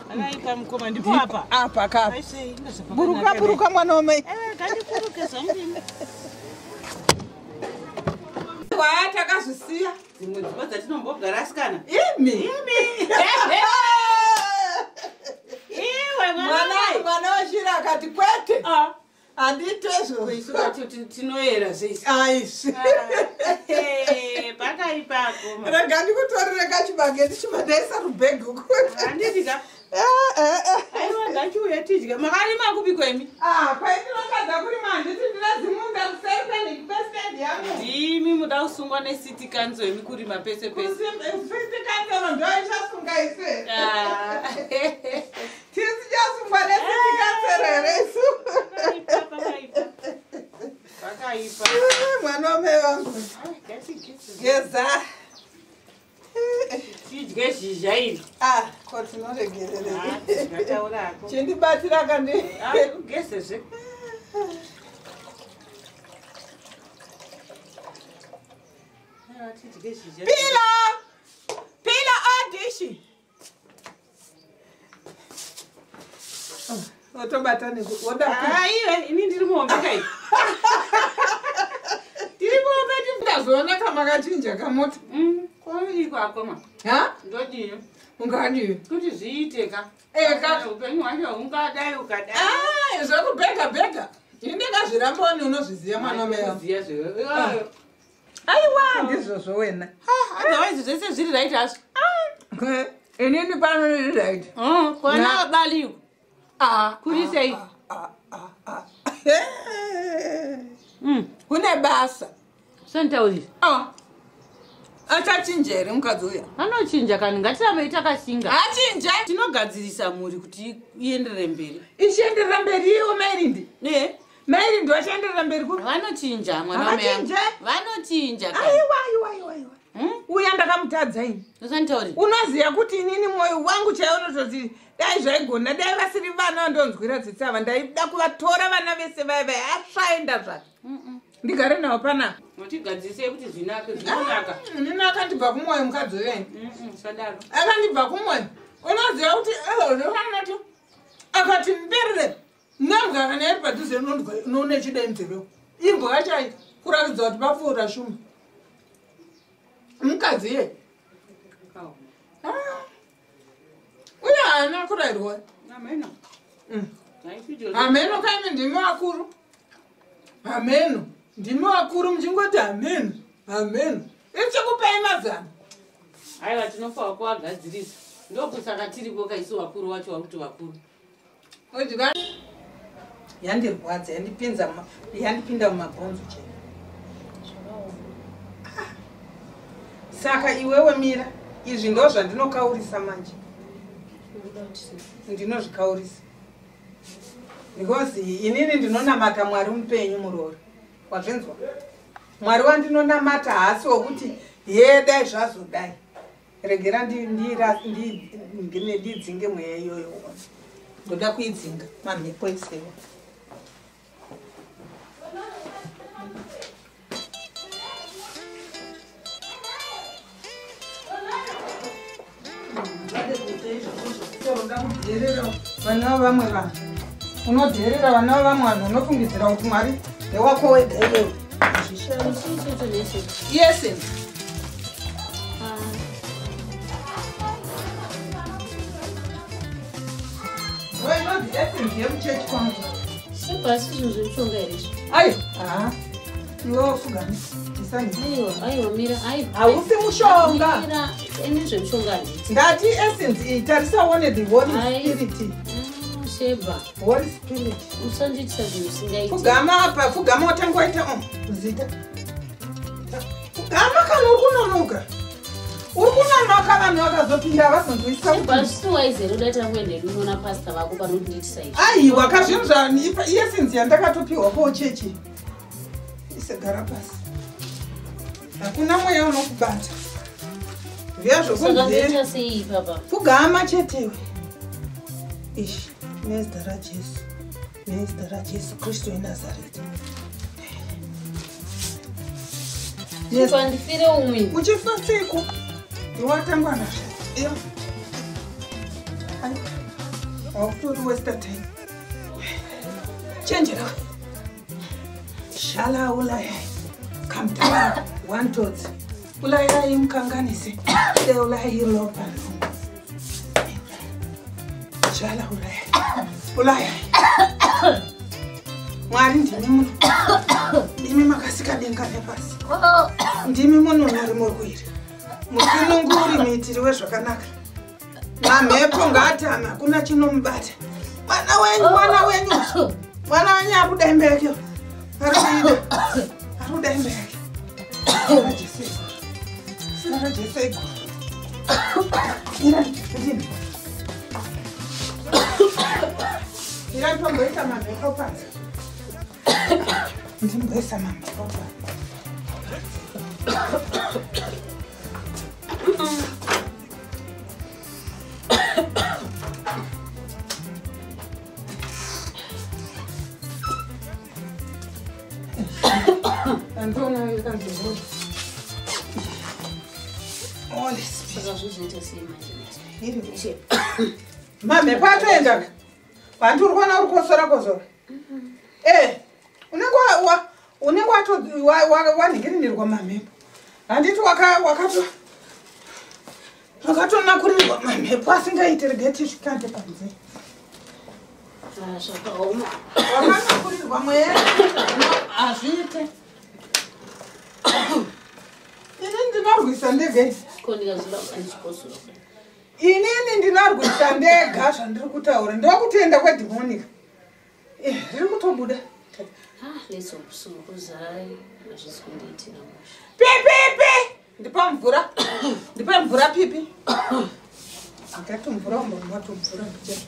Akaipa mukoma ndipo apa. Apa kapa. Buruka buruka mwana wamai. Eh, ngandiburuke zvangu. Wa takazvisiya. Dzimwe dzimba dzatinombogara asikana. Imi. Imi. Iwe mwana mwana washira akati kwete. Ah. Handite izvozvo. Isu kati tinoyera zveisi. Aizvi. Pakaipa akoma. Rega ndikutorere kachibage ndichibadaisa rubhegi uko. Handiti ka. Aiwa ngachiuye tidye. Makarima kupiko imi? Ah, kwaindinotadza kurima handiti ndina zimunda kuseri kwenhiki kwestendi yangu. Ndimi muda kusungwa necity council imi kurima pese pese. City council ndo ichasunga isu. Ah. Tisi chasungwa necity council here isu. Pakaipa, pakaipa. Mwana wamai vangu. Geza. Tidye zhizha iri. Ah, ko tinoregererei. Ngataura hako. Chindibatira kandi. Ah, ugezezve. Ah, tidye zhizha. Pila! Pila adishi. Otobata neku woda. Ah, iwe ini ndiri muhombe kai. Ndiri muhombe ndi. Ndazoona kamakachinja kamota. Koiko akoma. Ha? Ndodii? Ungadii? Kuti zviite ka. Eka. Upenyu hwacho hungadai ukadai. Ah, zvekubhega bhega. Ini ndingazviramboni unozviziva mwana wamai. Ziya zve. Aiwa, ndizvozvo wena. Otherwise zvese zviri right hazvo. Inini pano ndiri right. Kwana bali. Ah, Kuri sei? ah, ah, ah. Kune basa. Santauri. Ah. Achachinja here mukadzi uya? Anochinja kani ngatirambe takashinga. Achinja. Tinogadzirisa mhuri kuti ienderere mberi. Ichienderera mberi iwo mairindi. Ne? Mairindi vachienderera mberi ku. Vanochinja mwana wamai. Havachinje? Vanochinja kani. Aiwa, aiwa, aiwa, aiwa. Uya ndakamutadza ini. Santauri. Unoziva kuti inini mwoyo wangu chaiwo unototi dai zvaigona dai vasiri vana vandonzwira tsitsi ava ndaida kuvatora vana vese vaya vaya atsvaenda zvake. Ndigare navo panapa. Mutigadzirisei kuti zvinake zvinonaka. Inini akandibva kumwoyo mukadzi uya ini. Sadaro. Akandibva kumwoyo. Unoziva kuti eoanati akati mberere nembwa kana iri padhuze inoona chidenzereo. Imbwa yacho kuratidza kuti papfuura shuma. Mukadzi iye. Uye haana kurayirwa. Ameno. Hameno kaimi ndimi vakuru. Hameno. Ndimi vakuru muchingoti hameno. Hameno. Ichikupai mazano. Aiwa tinofawa kuwagadzirisa. Ndokusaka tiripo kaisu vakuru wacho vakuti vakuru. Odya. Yandirwadza yandipinza yandipinda mumabhonzo chena. Saka iwewe mira, izvi ndo zvandinokaurisa manje. Ndinozvikaurisa. Because inini ndinonamata Mwari mupenyu muroora. Wazvinzwa? Mwari wandinonamata haasi wokuti ye dai zvazodai. Regera ndidzinge mweya iyoyo. Ndoda kuidzinga mamhepo esewo. Vana vamwe vanhu unodherera vana vamwe vanhu unofungidzira kuti Mwari ndewako wega iwewe. Yes. Inonzi essence yemuchechi kwangu. Sebhasi zvinhu zvemishonga here izvi? Aiwa, iwe wofugama. Aiwa, aiwa, mira, aiwa. Hausi mushonga. Mira, ene zvemishonga handiti. Ndati essence iyi tarisa uone the Holy Spirit. Sheba. Holy Spirit. Usandiitisa zvinhu zvisingaiti. Fugama apa, fugama watanga waita zita. Fugama kana uri kunonoka. Uri kunonoka vanhu vakazopinda havazonzwisisa kuti. Basi waizere uda tangoenda hedu unoona pastor vako panondiitisa izvi. Aiwa, kazvinhu zvanipa essence yandakatopiwa kochechi. Isegara pasi. Hakuna mweya unokubata. Zviya zvokunzi sei ipapa? Fugama chetewe. Ishi, nezita raJesu. Nezita raJesu Kristu weNazareti. Pandifire umwe. Uchifa seiko? Iwatangwa nazvo. Iyo. Wakutori waste time. Chenjera. Shala ulaya. Come down. One tot. Ulaya imkanganise. De ulaya ilopa. Shala ulaya. Ulaya. Mwari ndimi muno. Ndimi makasika denga nepasi. Ndimi muno mwari murwiri. Musununguri muitiri wezvakanaka. Mamhepo ngaatame, hakuna chinomubata. Mwana wenyu, mwana wenyu. Mwana wenyu ari kuda imba yake. Ari kuida. Ari kuda imba yake. Zina raJesu iguru. Zina raJesu iguru. Ira, ndini. Ira tomboisa mamhepo panze. Ndimboisa mamhepo panze. Andona ikanzoro. Holy Spirit. Saka zvizoita sei manje? Mamhepo atoenda. Vantu uri kuona uri kosora kosora. Unenge unenge wanhingirinirwa mamhepo. Handiti wakatonakurirwa mamhepo asingaiti regai tisvikande panze. Zvakaoma. Wakanakurirwa mweya hazviite. Inini ndinorwisa ndega. Ko ndikazoda ndichikosora. Inini ndinorwisa ndega zvandiri kutaura. Ndokutenda kwedhimonika. Riri kutobuda. Let's hope so, because hazvisi kundiitira mushe. Pipipi! Ndipa mvura. Ndipa mvura pipi. Akatomvura umbo matomvura mbicha.